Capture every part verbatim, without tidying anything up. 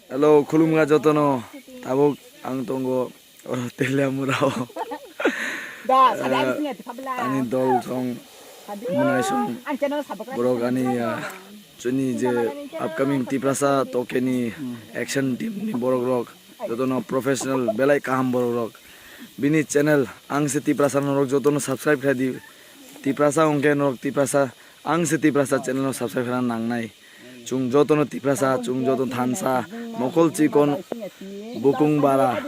Hello, khulumkha jotono. Tabuk ang tongo oro Teliamura o. Da, sada Eh, ang sini ati pabla. Ani dol song Munai song. Ang channel subscribe borok ani, ah, chini je upcoming Tiprasa Tokeni action team ni borok rok, jotono professional belai kaham borok rok. Bini channel ang se Tiprasa norok jotono subscribe khai di. Tiprasa hwnkhe norok Tiprasa, ang se Tiprasa channel no subscribe khaina nangnai. Chwng jotono Tiprasa, chwng jotono thansa, mokol chikon, bukung bara.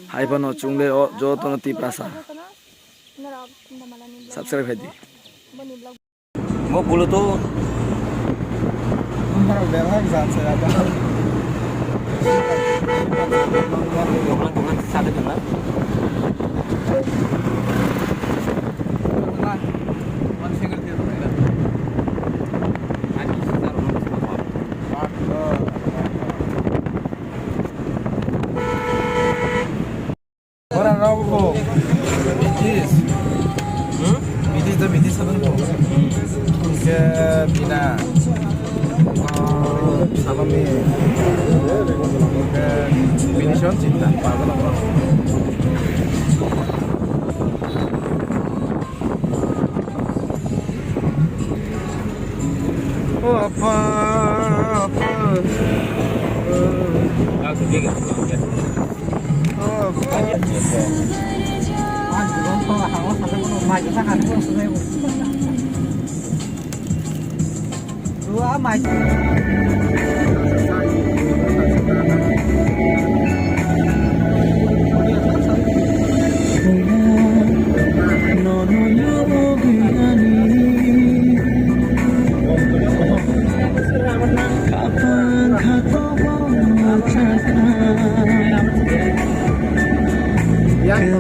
Hai phano chwng le o jotono Tiprasa. Subscribe khai di. Mo bulu tu. Tongmani, tongmani, sade tongmani. Ora rok bo. Bitis. Hmm? Bitis do bitis sabun bo. Ke bina. Oh, salami. Ke bini son cinta. Pagal apa? Oh, apa? Apa? Oh. Yang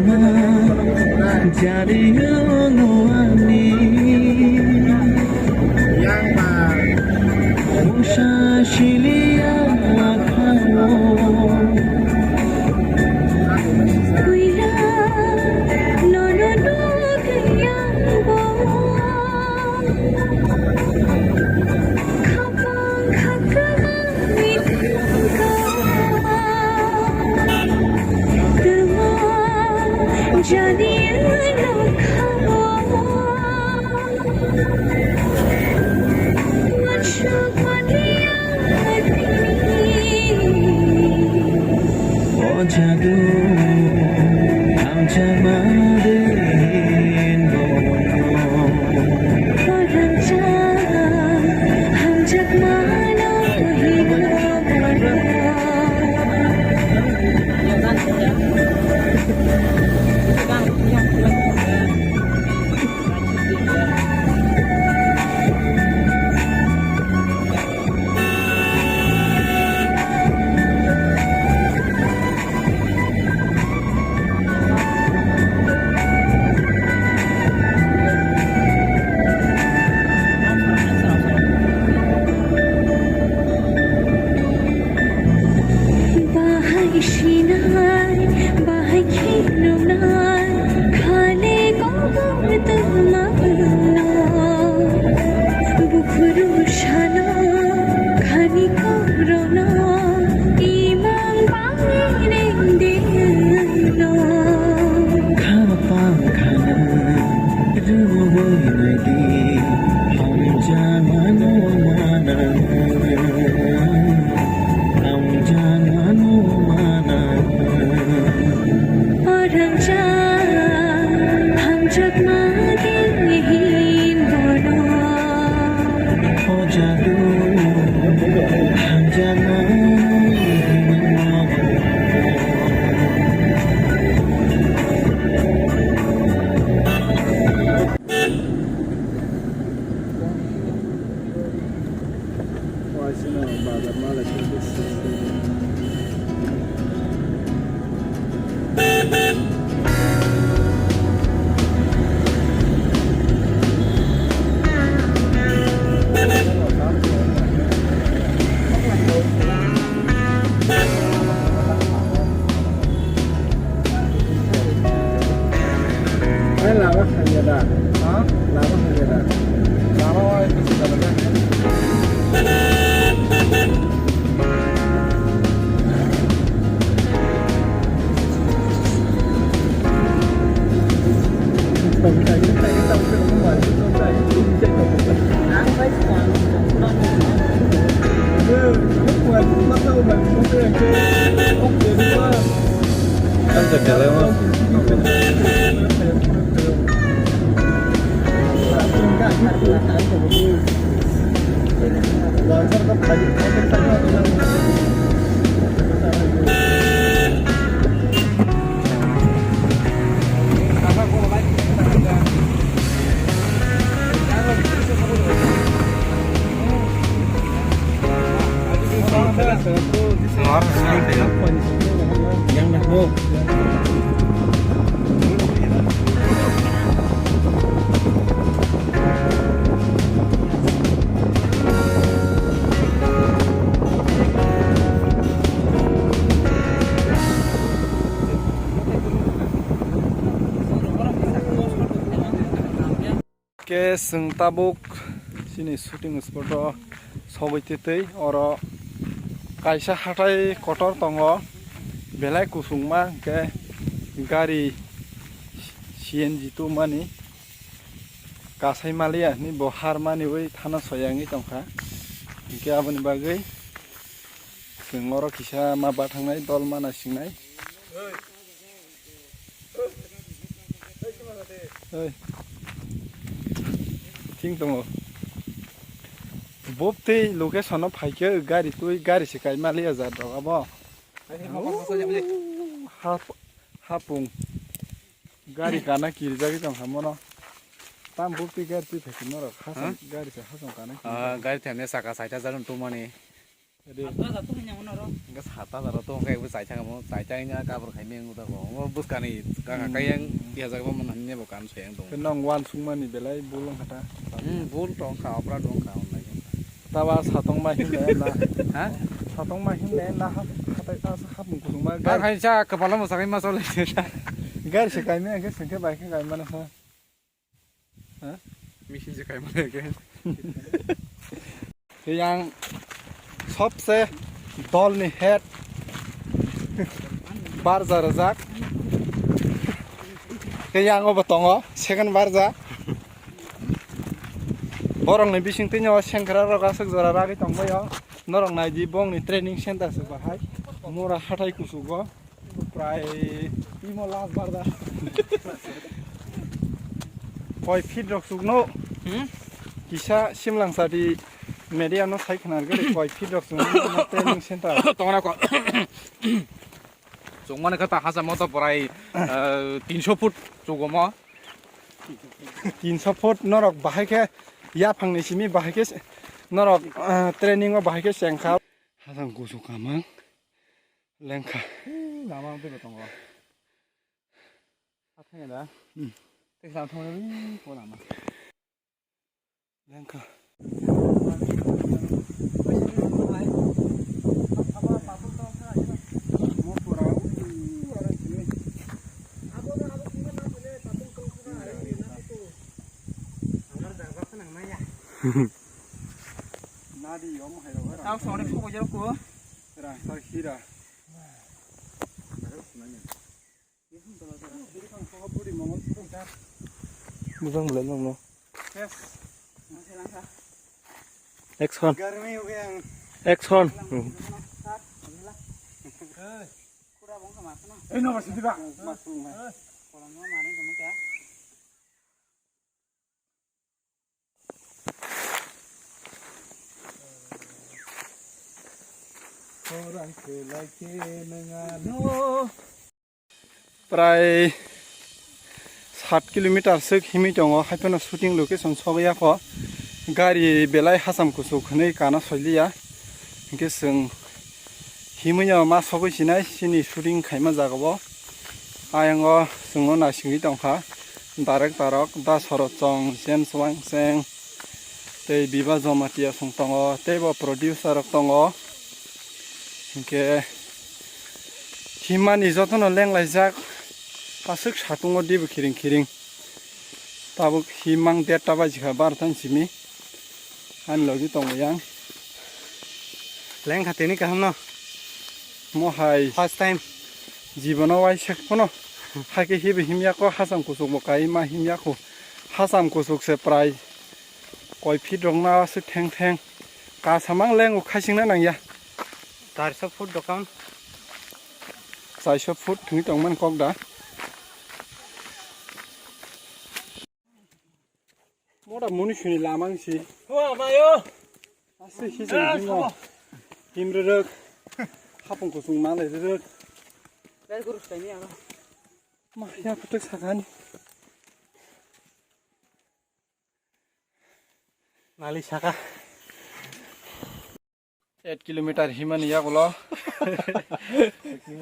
O jadu, hamjakma de hinwi bono. O hamjak, hamjakmano hinwi bono. Bahai sinai, bahai khinunai, khale kobor tongmano. Bukhuru sano, khani korono, imang bangni dino. Khapang khana, rubui nadi, hamjamano mana. Hamjakmano mana. O hamjak, hamjakma de hinwi bono. O jadu, hamjakmano hinwi bono. Ai, lama hamya da? Ha? Lama hamya da? Lama o, ai, bisi jala da. Khe chwng tabuk chini shooting spot o sogwi twi twi oro kaisa hathai kotor tongo, belai kusungma, hwnkhe gari C N G tubumani kasai maliya hinwi bo har maniwi thana soyangwi tongkha, hwnkhe aboni bagwi chwng oro kisa ma bathangnai dol ma naisingnai. Oi. Thing tongo. Boptwi location no phaikhe gari twi gari se kaima liya jat rok abo. Hap-, hapung. Gari kana kirijagwi tong hamono. Tam boptwi gari twi phaikhe norok hasong gari se hasong kana kirijak. Gari thani saka saita jarun tumani. Hwnkhe sata daro to hwnkhe ebo chaithang amo chaithang nya kabur khaimeng uda ko. Omo bwskani kaka kayang tiyajak bo manani nebo kan soyang tong. Khe nong wansukmani belai bul wngkha ta. Hmm, bul tong kha, opra tong kha, onlai. Taba satong ma himle na. Ha? Satong ma himle na ha, hatai ta sa hapung kusung ma. Ba khai cha kapala mo sakai ma sole. Gari se kaimeng khe sengkhe bai khe kaimana sa. Ha? Machine se kaimani khe. Khe yang sobse dolni head barja rwjak. Khe yang obo tongo second barja. Borokni bisingtwino sengkra rok aswk jora ragwi tongbaio. Norok naidi bongni training center se bahai. Mura hathai kusugo. Prai imo last bar da. Koi feet rok sukno. Hmm? Kisa simlang sadi media no sai khna gari koi feet rok sukno training center. Tongna ko. Chukmani kata hasa moto prai, eh, tinso foot chugomo. Tinso foot norok bahai khe yaphangni simi bahai khe norok, eh, training o bahai khe chengkha. Hasang kusu kamang. Lengkha. Lama tei bo tongo. Athang da. Hmm. Tei sa thang ni ko lama. Lengkha. Nadi om hai ro. Tao song ni phubo jero ko. Ra sa hira. Bujang belai nang no. Action. Action. Prai sat kilometer swk himwi tongo, haiphano shooting location sogwi ya kho. Gari belai hacham kuchuk hwnwi kana soiliya. Hinkhe chwng himwi no ma sogwi sinai chini shooting khaima jaga o. Ayang o chwngno naisingwi tongkha director rok, Da Sorochong, James Wangseng, tei Biba Jamatia song tongo, tei bo producer rok tongo. Hinkhe himani jotono lenglaijak, aswk satungo dibo khiring khiring. Tabuk himang derta baji kha, barota ni simi. Ani logi tongo yang. Lengkha tini kaham no. Mo hai. First time. Jibono waisa phano. Haikhe hibi himya kho, hacham kuchuk bo kai ma himya kho. Hacham kuchuk se prai koi feet rok na se theng theng. Kasamang lengo khaisingna nangya. Charso foot dokan. Charso foot thwngwi tongmani kok da. Mora muni suni lamang si. Hua mayo. Asi hi jeng himo. Him rerek. Hapung kusung malai rerek. Dai guru stai ni aro. Ma ya kutuk sakani. Nali saka. Eight kilometer himani yagulo.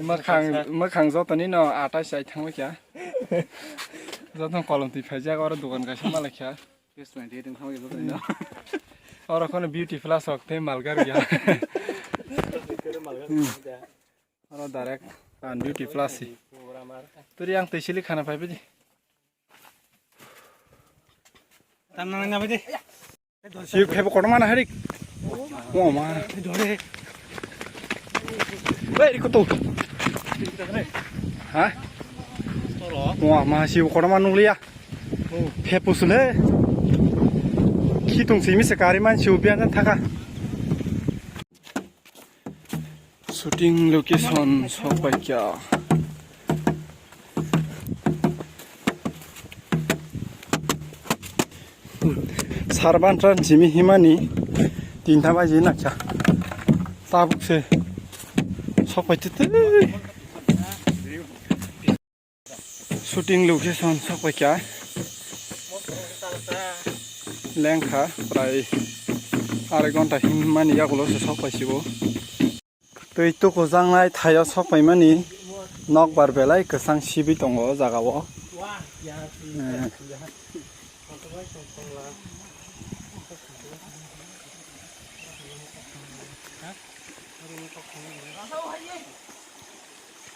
Mwkhang, mwkhang jotoni no atai chai thangwi kha. Joto kolom twi phaijak oro dogan kaisa malai kha. Oro kono beauty plus rok tei malgar ya. Oro direct an beauty plus si. Turi ang twi sili khana phai bidi. Tam nang na bidi. Siu khebo kotorma na harik. O ma. Bai, ri koto. Ha? O ma, siu kotorma nukliya. Phe pusule. Khitung simi se kari man siu biyan thaka. Shooting location sok pai kya. Sarban tran jimi himani tinta baji nakya. Tabuk se sok pai tete. Shooting location sok pai kha. Lengkha prai arai ghonta himani yagulo se sok pai sibo. Twi tukujaknai thaio sok paimani nokbar belai kwchang sibwi tongo o jagao. Eh.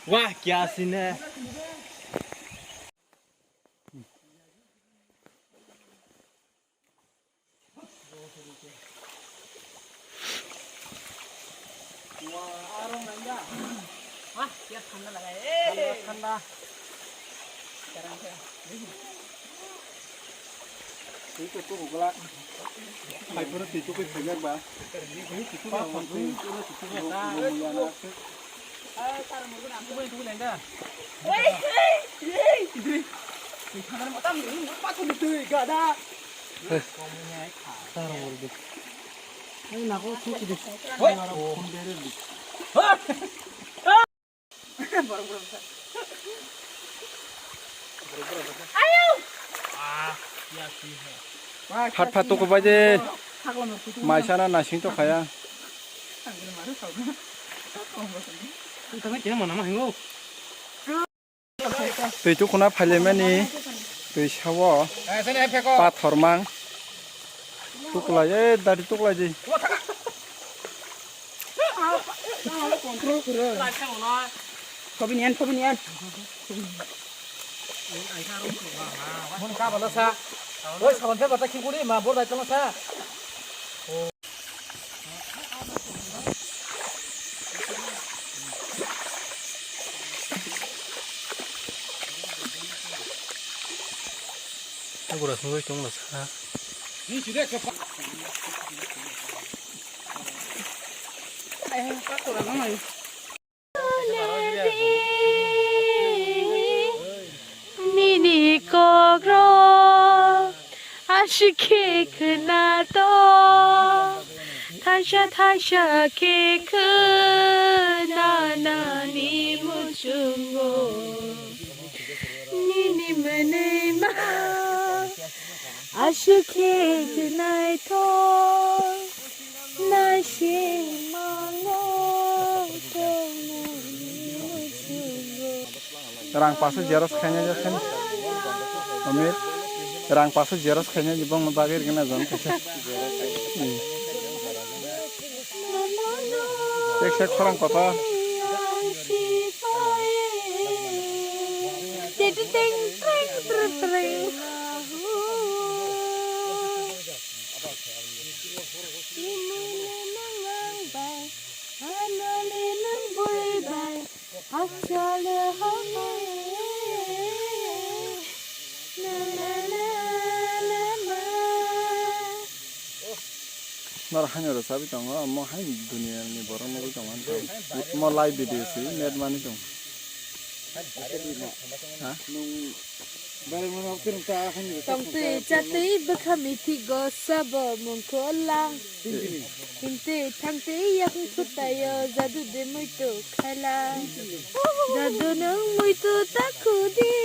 Wah, kya scene hai. Wah, kya thanda laga, eh. Thanda, thanda. Twi to tuku glak. Hai phuru twi tukui phaijak ba. Twi tukui phaijak ba. Twi tukui phaijak ba. Oi, oi, oi. Twi thangna matam ni, ma tu twi gada. Tar mor de. Ai na ko tu ki de. Oi. Phat phat tuku bai de. Maisana naising to khaya. Twi tukuna phailaimani twi sao pathor mang tuklai, eh, dari tuklai di. Thobini an, thobini an. Moni ka bala sa. Oi, sabon phe bata khikuri ma bor dai tong sa. Agora sungui tong la sa. Ni chide ke pa. Ai, pa tora na mai. Nini kokrok aswk khe khwnato, thaisa thaisa khe khwnanani muchungo. Nini mwnwi ma aswk khe khwnaito. Rang paso xerox khaina jak khan. Omit. Rang paso xerox khaina je bongno bagwi rwgwna jang kaisa. Hmm. Teksa khorang kotor. Nor haino rwchapwi tongo, omo haino duniani borok nugwi tongo, mo live video se net mani tongo. Ha? Tongtwi chatwi bwkha mithi go sabo mungkho lang. Himtwi thangtwi yakung thutayo jadu de muitu khaila. Jadu nung muitu takhudi.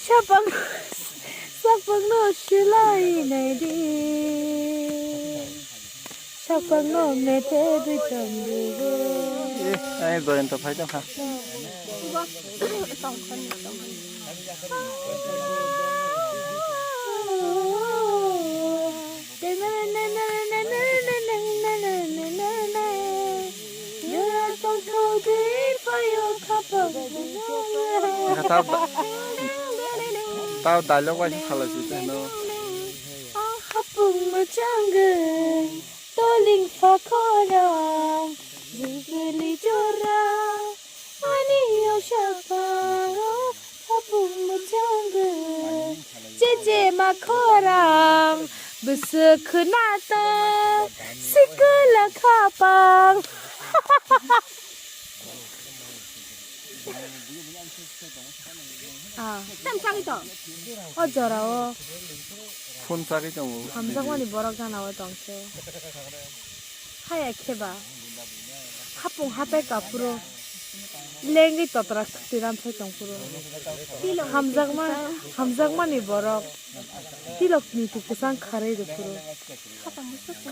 Sapang, sapang no silai nai di. Sapang no mete dui tong dugo. Eh, ai Joyanta phai tong kha. Tao, tao dialogue bai khalai si teno. Hapung mwchangwi toling phakhorang bujuli jora. Ani yausaphango hapung mwchangwi, jejema khorang bwswk khwnato sikla khapang. Ah, tam sagwi tong. O jorao. Phone sagwi tongo. Hamjakmani borok gana o tongkhe. Haya kheba. Hapung hatai kaphuru. Lengwi totra khwtwi ramsai tongphuru. Hamjakma, hamjakmani borok. Tilok ni tu kwchang kharwi rwphuru.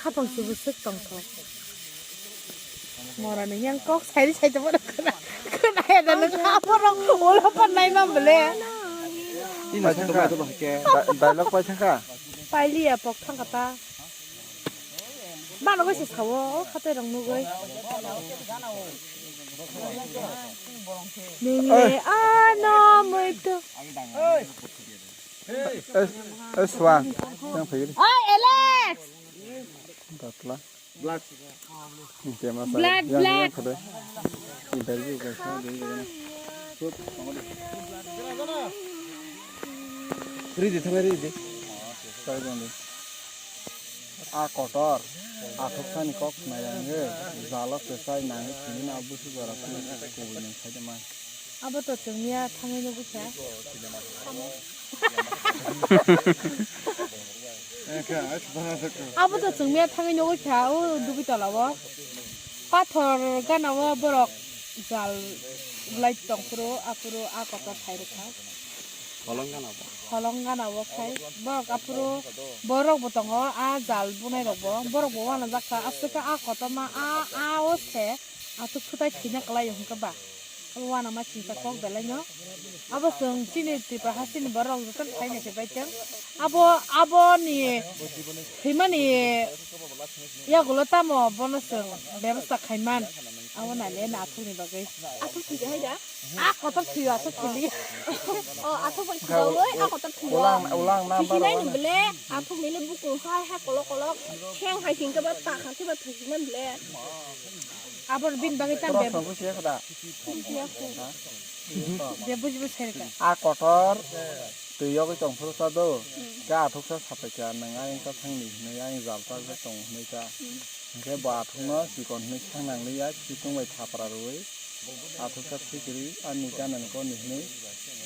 Khatang se bwswk tongthok. Mora ni yang kok sairi saito borok khwna. Khwna ya da nang borok ulo pon nai mam bele. Ino sa to bai to bahai ke. Da-, dialogue pai thangkha? Pailiya pok thangkha ta. Bano bai se sawo, o khatai rong nugwi. Nini ano muitu. Eh, eh, Swan, yang phai. Oi, Alex! Datla. Blood. Blood, blood. Interview kaisa dei dei. Ridi, thangna ridi. Sai dong dei. A kotor, a thuksani kok khwnai ang e, jalo kwchai nang e, thwngwi no a busu jora phano kubui nung sai de man. Abo to chwngya thangwi nugwi kha. Abo to chwngya thangwi nugwi kha, o dubi tola o. Pathor gana o borok jal lai tong phuru, aphuru a kotor thai rwkha. Holong gana bo. Holong gana bo khai. Borok aphuru borok bo tongo, a jal bunai rok bo. Borok bo uanajak kha, aswk khe a kotorma a, a o se. Aswk swtai thwina kwlai o hwnkhe ba. Abo uanama chingsa kok belai no. Abo chwng chini Tripura hasteni borok jotono khai nai se bai tong. Abo, aboni thwimani yagulo tamo bono chwng bebosta khai man. Abo nai le na athukni bagwi. Athuk thwi hai da? A kotor thwi athuk thwi. O athuk bai thwi bai, a kotor thwi. Ulang, ulang na. Thwi nai ni bele athuk ni le buku hai ha kolok kolok. Heng hai thing ke ba ta kha ke ba thwi nai bele. Abor bin bagwi ta beb. Buji ya kho. Je buji buji sai ka. A kotor twi yogwi tong phuru sa do. Ka athuk sa sapai ka nang ayang ta thang ni hinwi ayang jal ta tong hinwi ta. Hwnkhe bo athukno chikon hwnwi sangnang liya, chitung bai thapra rwui athuksa thwi kwrwi ani gana ni kok ni hwnwi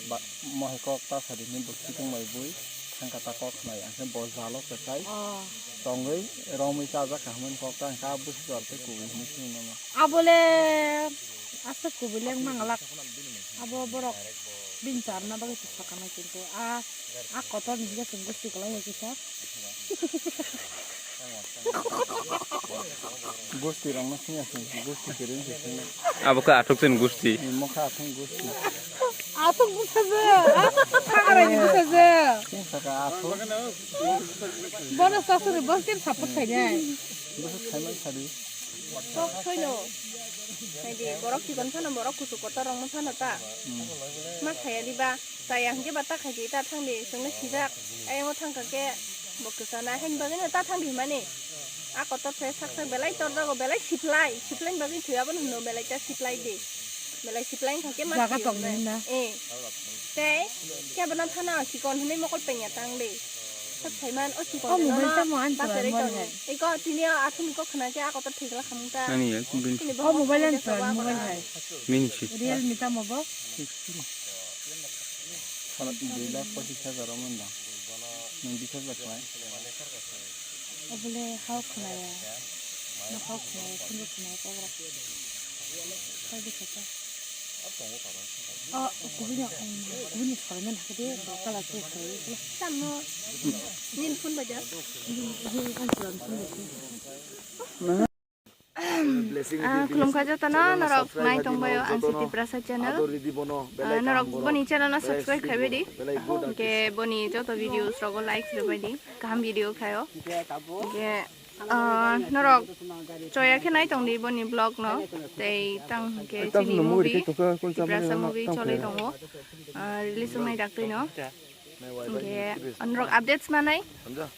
ba-, mohai kok ta sadi hwnwi bo chitung bai bui thangkha ta kok khnai, hwnkhe bo jalo kwchai Oh. tongwi romwi chajak kha hwnmani kok ta hwnkhe a busi jor tei kubui hwnwi swngwi mano. Abole aswk kubui leng mangalak. Abo borok bini charna bagwi se sakana kintu a, a kotor ni hinkhe chwng gusti kwlai hai kisa. Gusti rok no singya sing, gusti kiring se sing. Abo khe athuk chini gusti. Mokha athuk gusti. Athuk bwsajwk, athuk kha thangrai ni bwsajwk. Sing saka athuk. Bono sasuri bos kin support khainai. Bwswk khaimai sadi. Kok soino. Naidi, borok chikon phano, borok kuchuk kotor rok no phano ta. Hmm. Ma saya diba? Saya hwnkhe ba ta khai di, ta thang di, chwngno sijak. Ayang o thang kha khe bo kwchana, haini bagwi no ta thang di hwnmani. A kotor se sak sak belai tor jago, belai siplai, siplai ni bagwi thwi abono hwno belai ta siplai di. Belai siplai wngkha khe ma Jaga thwi tong hwnwi. Nini na? Eh. Tei kebo no thana chikon hwnwi mokol pengya tang di. Saiman, o si O mobile tamo ang baksa chwla, rei mobile tong. Hai. Iko tini o athum iko khna khe ako to thik la khamung ta. Ani ya, bin. Tini O mobile ang chwla, mobile hai. Min si. Realme tamo bo? Salat dui lakh pachis hajar o man dong. Nung bis hajar khlai. O bole hao khna ya. No hao khna ya, sini khna ya, ko. Kaibi kata. O, kubuni, kubuni sorman hakhe de, bo kala se sorman. Tamo. Nin phone baja. Nin, nin, an phone baja. Ah, khulumkha jotono, norok nai tongbaio ang si Tiprasa channel. Ah, norok boni channel no subscribe khaibai di. Hwnkhe boni joto videos rogo like rwbai di. Kaham video khaio. Hwnkhe Ah, norok choya khe nai tong di boni vlog no, tei tang hwnkhe chini movie, Tiprasa movie cholwi tongo, ah, release wngnai daktwi no. Hwnkhe norok updates manai,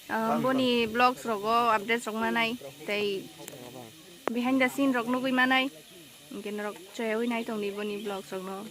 ah, boni vlogs rogo updates rok manai, tei behind the scene rok nugwi manai, hwnkhe norok choyawi nai tong di boni vlogs rok no.